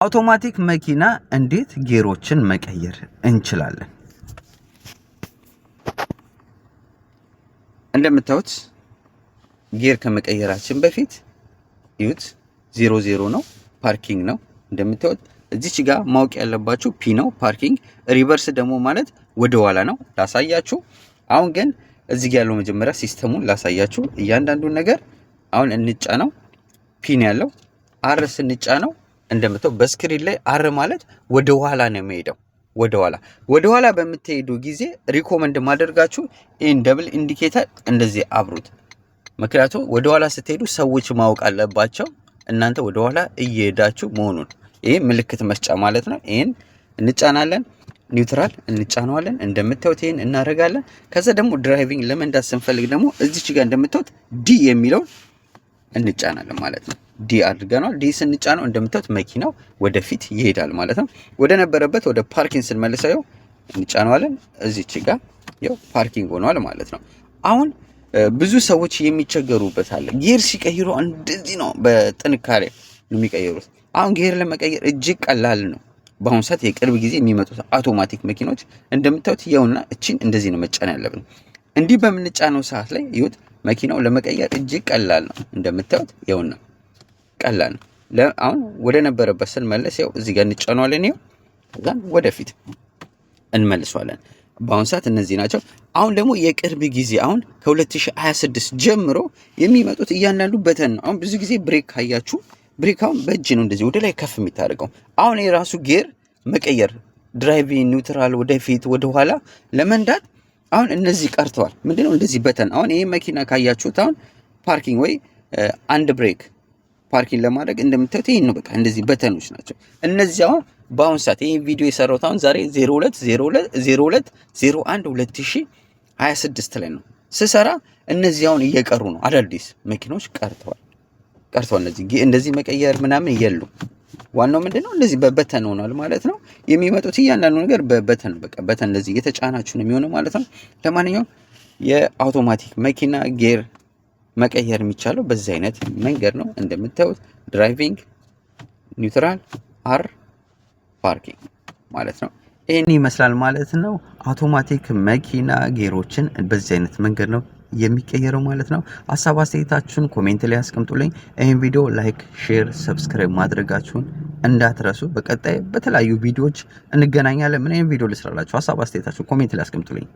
አውቶማቲክ መኪና እንዴት gear ኦችን መቀየር እንችላለን? እንደምታዩት gear ከመቀየራችን በፊት እዩት፣ 00 ነው፣ parking ነው። እንደምታዩት እዚች ጋር ማወቅ ያለባችሁ P ነው parking፣ reverse ደግሞ ማለት ወደ ኋላ ነው። ላሳያችሁ። አሁን ግን እዚህ ጋር ያለው መጀመሪያ system ኡን ላሳያችሁ እያንዳንዱን ነገር። አሁን እንጫነው፣ P ነው ያለው። R ስንጫነው እንደምታው በ screen ላይ R ማለት ወደ ኋላ ነው የሚሄደው። ወደ ኋላ ወደ ኋላ በምትሄዱ ጊዜ recommend ማደርጋችሁ ይህን double indicator እንደዚህ አብሩት። ምክንያቱም ወደ ኋላ ስትሄዱ ሰዎች ማወቅ አለባቸው እናንተ ወደ ኋላ እየሄዳችሁ መሆኑን። ይህ ምልክት መስጫ ማለት ነው። ይህን እንጫናለን፣ neutral እንጫነዋለን። እንደምታዩት ይህን እናደርጋለን። ከዛ ደግሞ driving ለመንዳት ስንፈልግ ደግሞ እዚች ጋር እንደምታዩት D የሚለውን እንጫናለን ማለት ነው። D አድርገነዋል። D ስንጫነው እንደምታዩት መኪናው ወደፊት ይሄዳል ማለት ነው። ወደ ነበረበት ወደ parking ስንመልሰው እንጫነዋለን። እዚች ጋር ያው parking ሆኗል ማለት ነው። አሁን ብዙ ሰዎች የሚቸገሩበት አለ። gear ሲቀይሩ እንደዚህ ነው፣ በጥንካሬ ነው የሚቀይሩት። አሁን gear ለመቀየር እጅግ ቀላል ነው። በአሁኑ ሰዓት የቅርብ ጊዜ የሚመጡት አውቶማቲክ መኪኖች እንደምታዩት ይኸውና፣ እችን እንደዚህ ነው መጫን ያለብን። እንዲህ በምንጫነው ሰዓት ላይ ይሁት መኪናው ለመቀየር እጅግ ቀላል ነው። እንደምታዩት ይኸውና ቀላል ነው። አሁን ወደ ነበረበት ስንመለስ ያው እዚህ ጋር እንጫነዋለን። ይኸው ከዛን ወደፊት እንመልሰዋለን። በአሁኑ ሰዓት እነዚህ ናቸው። አሁን ደግሞ የቅርብ ጊዜ አሁን ከ2026 ጀምሮ የሚመጡት እያንዳንዱ button ነው። አሁን ብዙ ጊዜ brake ካያችሁ brake አሁን በእጅ ነው እንደዚህ ወደ ላይ ከፍ የሚታደርገው። አሁን የራሱ gear መቀየር driving፣ neutral፣ ወደፊት ወደኋላ ለመንዳት አሁን እነዚህ ቀርተዋል። ምንድነው እንደዚህ button። አሁን ይሄ መኪና ካያችሁት አሁን parking ወይ አንድ brake parking ለማድረግ እንደምታዩት ይሄን ነው። በቃ እንደዚህ button ኦች ናቸው እነዚህ። አሁን በአሁን ሰዓት ይሄን ቪዲዮ የሰራሁት አሁን ዛሬ 02 02 02 01 2026 ላይ ነው ስሰራ። እነዚህ አሁን እየቀሩ ነው። አዳዲስ መኪኖች ቀርተዋል ቀርተዋል። እነዚህ እንደዚህ መቀየር ምናምን የሉ። ዋናው ምንድነው እንደዚህ በ button ሆኗል ማለት ነው። የሚመጡት እያንዳንዱ ነገር በ button፣ በቃ button እንደዚህ እየተጫናችሁ ነው የሚሆነው ማለት ነው። ለማንኛውም የአውቶማቲክ መኪና gear መቀየር የሚቻለው በዚህ አይነት መንገድ ነው። እንደምታዩት driving፣ neutral፣ R፣ parking ማለት ነው። ይህን ይመስላል ማለት ነው። አውቶማቲክ መኪና gear ኦችን በዚህ አይነት መንገድ ነው የሚቀየረው ማለት ነው። ሀሳብ አስተያየታችሁን comment ላይ አስቀምጡልኝ። ይህን ቪዲዮ like፣ share፣ subscribe ማድረጋችሁን እንዳትረሱ። በቀጣይ በተለያዩ ቪዲዮዎች እንገናኛለን። ምን አይነት ቪዲዮ ልስራላችሁ? ሀሳብ አስተያየታችሁን comment ላይ አስቀምጡልኝ።